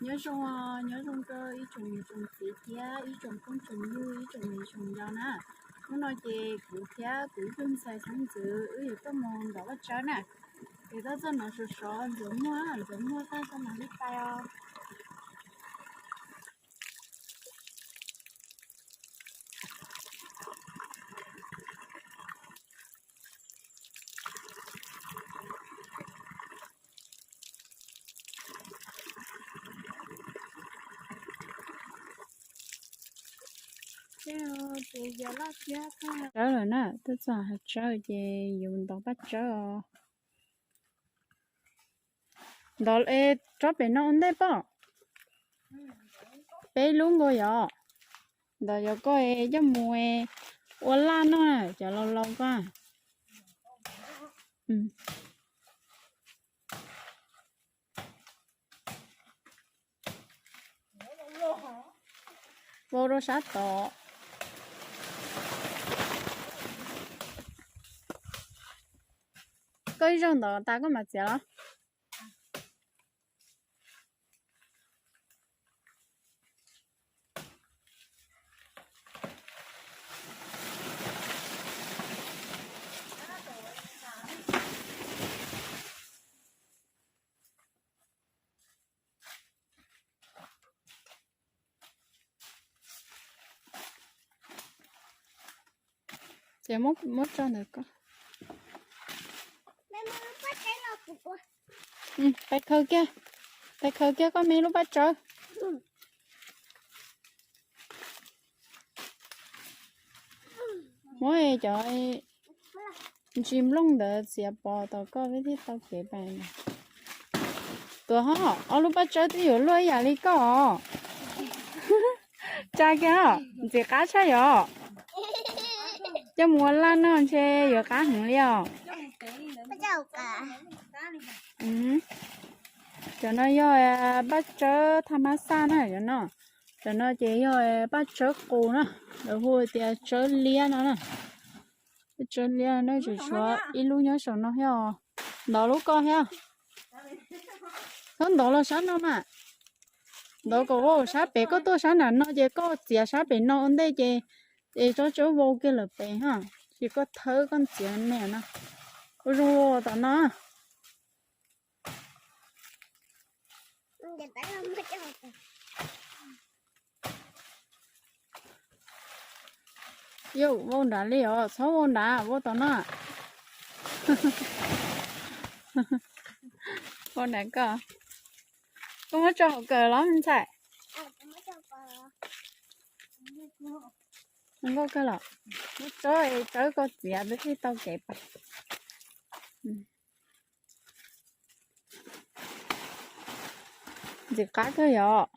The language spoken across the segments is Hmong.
Nyob zoo, nyob zoo rau ib tsoom niam tsoom txiv thiab ib tsoom phooj tsoom ywg, ib tsoom viv tsoom ncaus na. Hnub no ces kuv thiab kuv ib tug ntxhais xeeb ntxwv wb yuav tuaj mus ntov vaj tsawb na. Ces txog txog no sov sov ntxuav muag, ntxuav muag tag txog no li pais os. Tsawb lawm na, twb txog hav tsawb ces yuav ntov paj tsawb os. Ntov rov pem no ua ntej pob. Peb lub nkaus yom. Ntov yog koj coj mus ua laj noj, cov laus laus koj. Vau rau sab tod. Koj ib zaug ntov tas koj mam txiav los. Ces muab tso ntawm koj. Pais khaws kiag, pais khaws kiag koj me lub paj tsawb. Muab cov ntsis nplooj ntawd txiav pov tom koj thiaj tau kev pais. Tuaj ho, ob lub paj tsawb twb yuav luaj ib yam li koj os. Tsa kiag, ntxim qab tshaj yom. Coj mus ua laj noj ntshe yuav qab heev li os. Cov no yog paj tsawb thaj mab xaj na, cov no. Cov no ces yog paj tsawb qus na, lawv hu tias tsawb liab no na. Tsawb liab no tseem tshuav ib lub nyob saum no thiab os. Ntov lub koj thiab. Txhob ntov los sab no mas. Ntov kom vau sab pem, koj tuaj sab nram no ces koj txiav sab pem no ua ntej ces es tsob tsawb vau kiag lawm pem ha. Ces koj thawb koj txiav me no. Ua zoo vau tom no. Yus vau nrad li os, txhob vau nrad, vau tom no. Vau nrad koj. Koj muab tso hauv kawm los me ntxhais? Nkauj kawg los? Muab tso es tsawb koj txiav twb tsis tau kev pais. Ntxim qab kawg yom.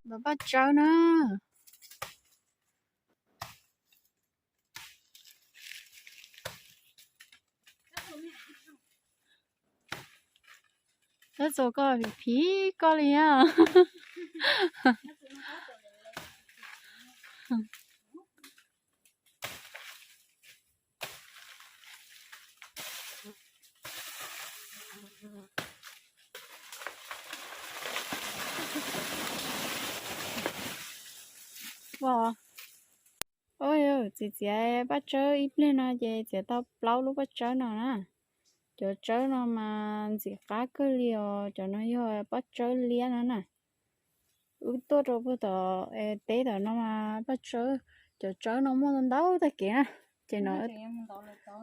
Ntov paj tsawb na. Tab txuas koj phim phim koj li na. Txiav txiav paj tsawb ib pliag no ces txiav tau plaub lub paj tsawb no na. Cov tsawb no mas ntxim qab kawg li os, cov no yog paj tsawb liab no na. Wb tuaj rau puag tom teb tom no mas paj tsawb, cov tsawb no muaj ntau tag kev na. Ces no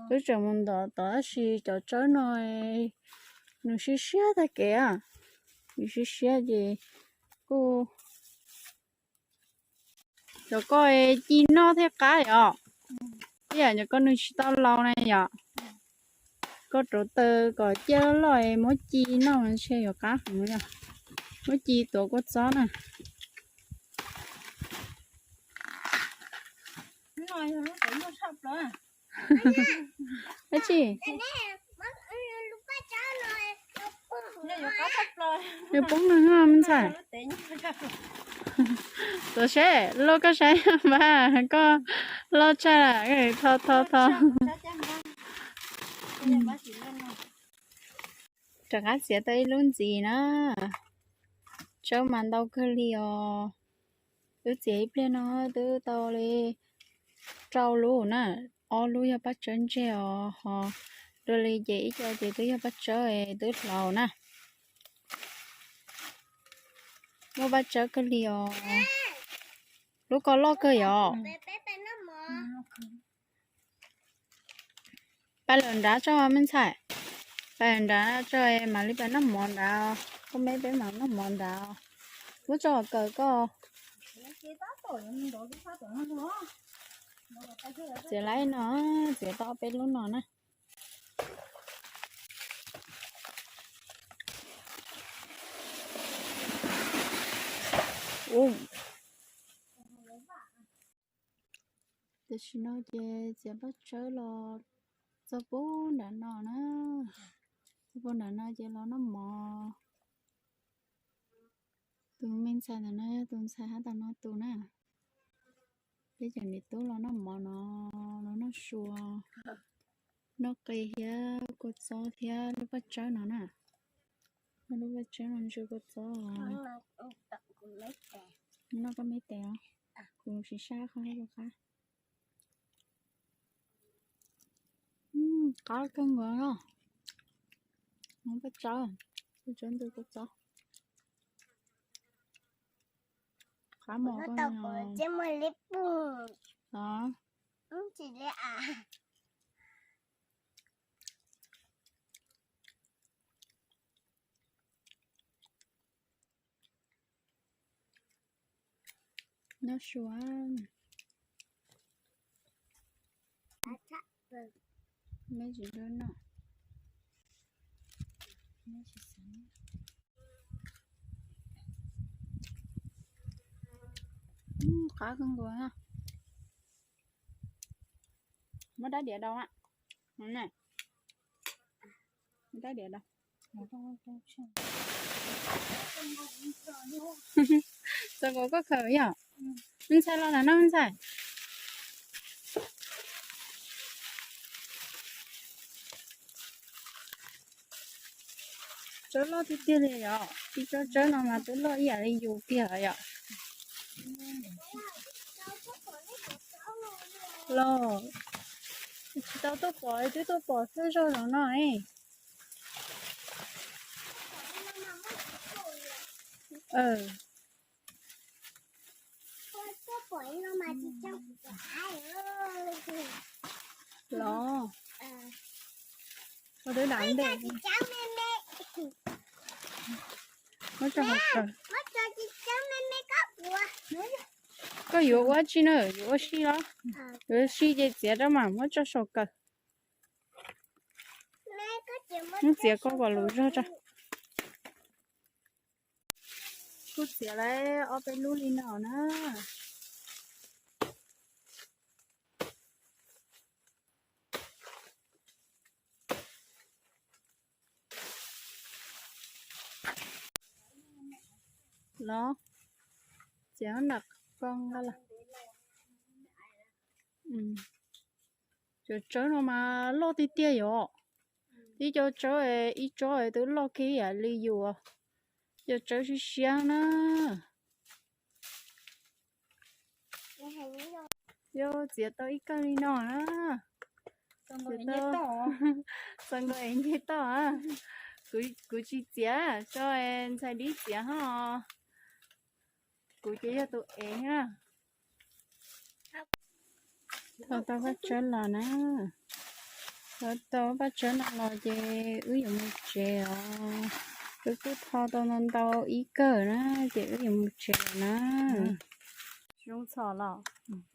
wb tseem mus ntov tod tab sis cov tsawb no nws siab siab tag kev, nws siab siab ces kuj cov koj ci noj thiaj qab yom. Ib yam cov koj nws tsis tau laus na yom, koj rauv taws kom ciaj loj loj muab ci noj mas ntshe yuav qab heev yom. Muab ci tuav kua txob na. Dab tsi? Nws poob no me ntxhais. Tuav seb loj koj saib mas koj loj tshaj, tho tho tho. Rov qab txiav tau ib lub ntxiv na. Tsawb mas ntau kawg li os. Wb txiav ib pliag no twb tau li rau lub na. Ob lub yog paj tsawb ntseg os, ho dua li ces ib co ces twb yog paj tsawb twb hlauv na. Muaj paj tsawb kawg li os. Lub ko loj kawg yom. Pab lawm nrad tso me ntxhais. Pab lawm nrad tso, mam li pab noj mov nrad. Koj me peb mam noj mov nrad. Muab tso kawm koj. Txiav laib no, txiav tau peb lub no na. Tam sim no ces txiav paj tsawb los txog pub nram no na. Txog pub nram no ces los noj mov. Tus me ntxhais ntawm no yog tus ntxhais hab tam no tus na. Peb cov niam tub los noj mov no, los noj sua, noj qe thiab kua txob thiab lub paj tsawb no na. Lub paj tsawb no ntsw kua txob. Noj koj me tes os. Kuv mus siv sab qhov hab rau qab. Qab kawg nkaus no. Paj tsawb, paj tsawb ntw kua txob. Qab mos koj no. Noj sua. Me tsis nrog noj. Qab kawg nkaus na. Muab dab diav rau. Muab dab diav rau. Txaus kom koj khaws yom. Me ntxhais los nram no me ntxhais. Tsawb loj tiag tiag li yom, ib tsob tsawb no mas twb loj ib yam li yus tiag yom. Los, tsis tau tuaj pom, twb tuaj pom xwb zog zaum no es. Los, ua twb dam ntej. Muab tso hauv kawg. Koj yuav ua tsi na, yuav ua si los? Yuav si ces txiav rau mas muab tso saum kawg. Muab txiav koj kom lus zog tso. Kuj txiav lawm ob peb lub li no na. Los, txiav nram ko nqa los. Cov tsawb no mas loj tiag tiag yom. Ib co tsawb, ib tsob twb loj kiag ib yam li yus. Cov tsawb siab siab na. Yuav txiav tau ib kawg li no na. Txaus nkaus es nce toj. Kuv tsis txiav, tso ntxhais dib txiav ho. Kuv ces yog tus ev na. Tho tau paj tsawb los na. Tho tau paj tsawb no los ces wb yuav mus tsev os. Wb kuj tho tau ntau ntau ib kawg na, ces wb yuav mus tsev na. Zoo txhom los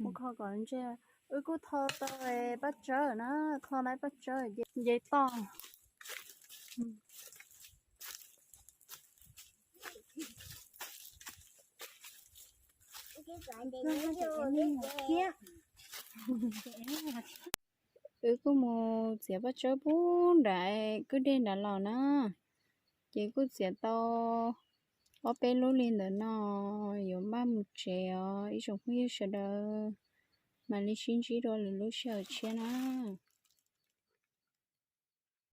mus kho kom ntseg. Wb kuj tho tau paj tsawb na, tho tau paj tsawb ces nce toj. Wb kuj mus txiav paj tsawb pub nram kwj deg nrad los na, ces kuj txiav tau ob peb lub li ntawm no, yuav maj mus tsev os ib tsoom phooj ywg sawv daws, mam li sib ntsib dua lwm lub sij hawm tshiab na.